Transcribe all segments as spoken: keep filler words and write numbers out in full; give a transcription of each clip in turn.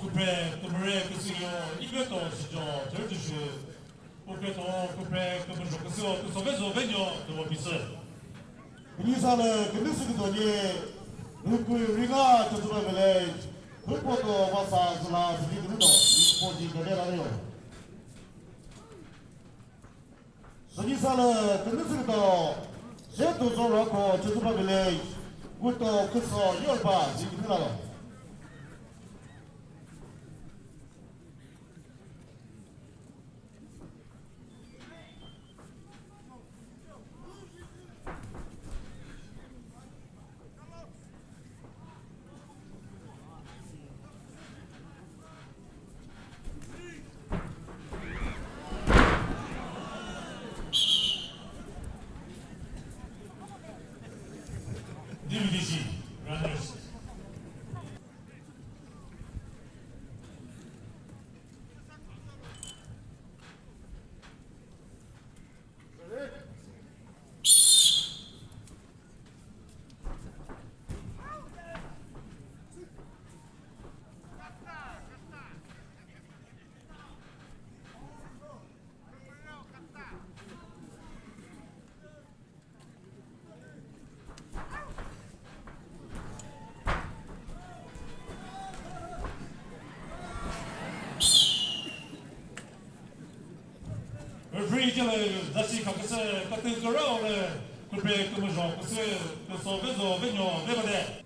Kupre, kümüre, küsüyo, ibe to, sijo, thürütüsü. Kupre to, kupre, kümüzho, küsüyo, küso, vezo, venyo, tüvo, pisü. Künisa le, künisi küdoni, hükü ringa, Chozuba Village, hüpo to, vasa, zula, zili, kününo, ipo, di, gade, la, yo. Sünyi sala künüsü to, she to zoro ko Chozuba Village, guto küso yorba ziküla lo. D V D C runners. Referee cele zasi khaküsü katü kürao le kupre kümüzho küsü küso vezo venyo vebade.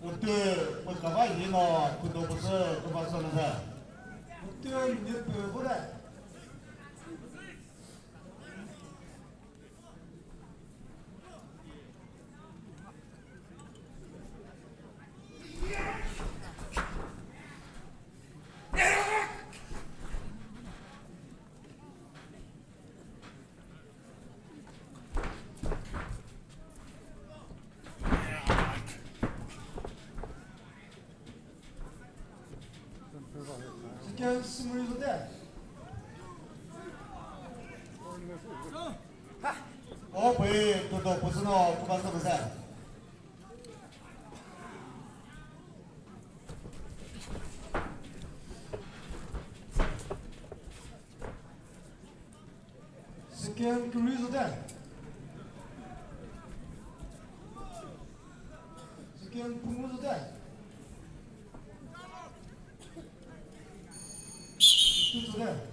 Utü mükava yino kudo püsü kübasü lüzü. Utü minute pü vure. Second, Simri Zode. O pui tuto pusuno kubasu bese. Second, Kuri Zode. Second, Pungu Zode. Two Zode.